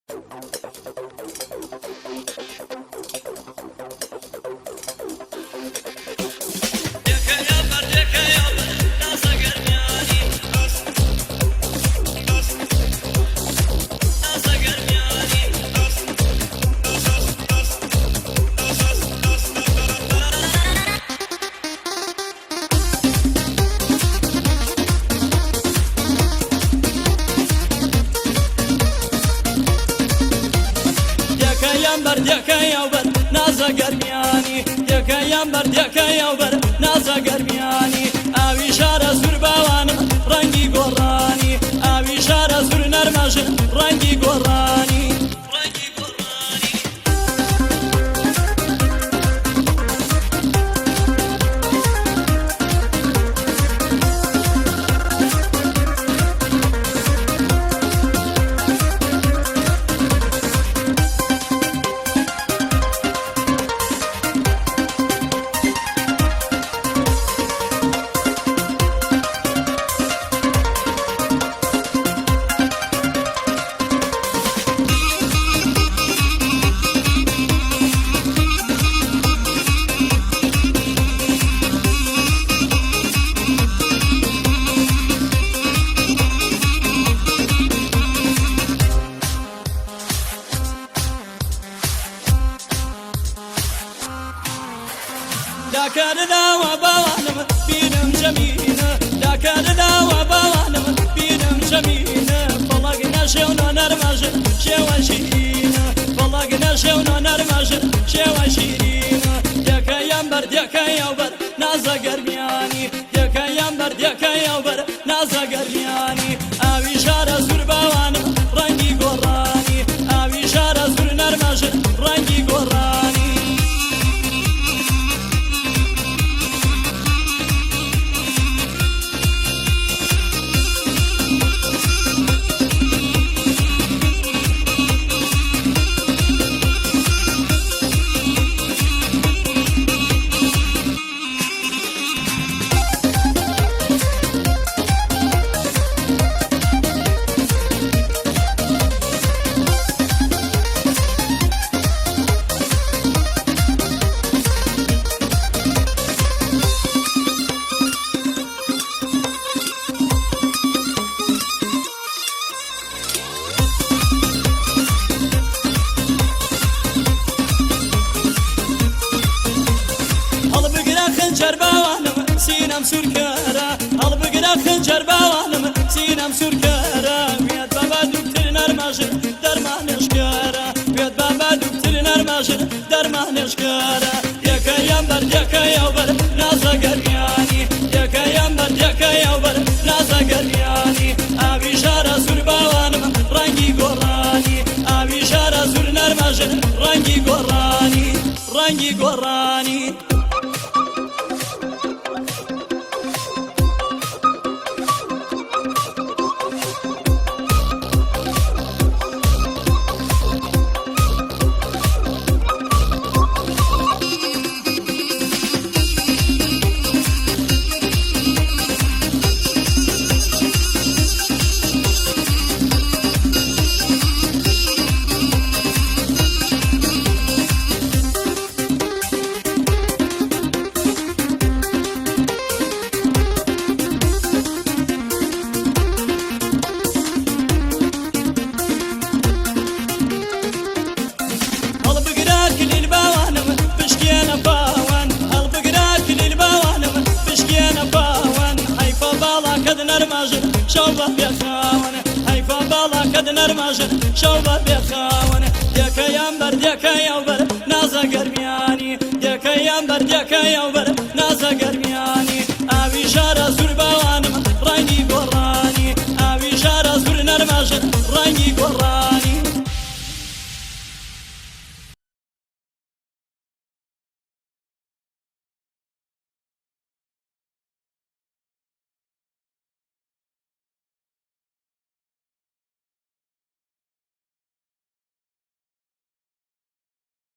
یەکەیان بەر یەکەیان بەر نازە گەرمیانی، یەکەیان بەر یەکەیان بەر نازە گەرمیانی. ئاوی شارە سوور باوانم ڕەنگی گۆڕانی، ئاوی شارە سوور نەرمەژن ڕەنگی گۆڕانی. داکارناوە باوانم بینم جەمینە، داکارناوە باوانم بینم جەمینە. فەڵەک نەشێونە نەرمەژن شێوە شیرینە، فەڵەک نەشێونە نەرمەژن شێوە شیرینە. یەکەیان بەر یەکەیان بەر نازە گەرمیانی، یەکەیان بەر یەکەیان بەر نازە گەرمیانی. ئاوی شارە سوور باوانم ڕەنگی گۆڕانی، ئاوی شارە سوور نەرمەژن ڕەنگی گۆڕانی. هەڵبگرە خنجەر باوانم سینەم سوورکەرە، هەڵبگرە خنجەر باوانم سینەم سوورکەرە. وێت بابا دوکتر نەرمەژن دەرمانێشکەرە، وێت بابا دوکتر نەرمەژن دەرمانێشکەرە. یەکەیان بەر یەکەیان بەر نازە گەرمیانی، یەکەیان بەر یەکەیان بەر نازە گەرمیانی. ئاوی شارە سوور باوانم ڕەنگی گۆڕانی، ئاوی شارە سوور نەرمەژن ڕەنگی گۆڕانی، ڕەنگی گۆڕانی. هەڵبگرە کلیل باوانم پشکێنە باوان، هەڵبگرە کلیل باوانم پشکێنە باوان. حەیفە باڵاکەت نەرمەژن شەو بە بێخاوەن، حەیفە باڵاکەت نەرمەژن شەو بە بێخاوەن. یەکەیان بەر یەکەیان بەر نازە گەرمیانی، یەکەیان بەر یەکەیان بەر.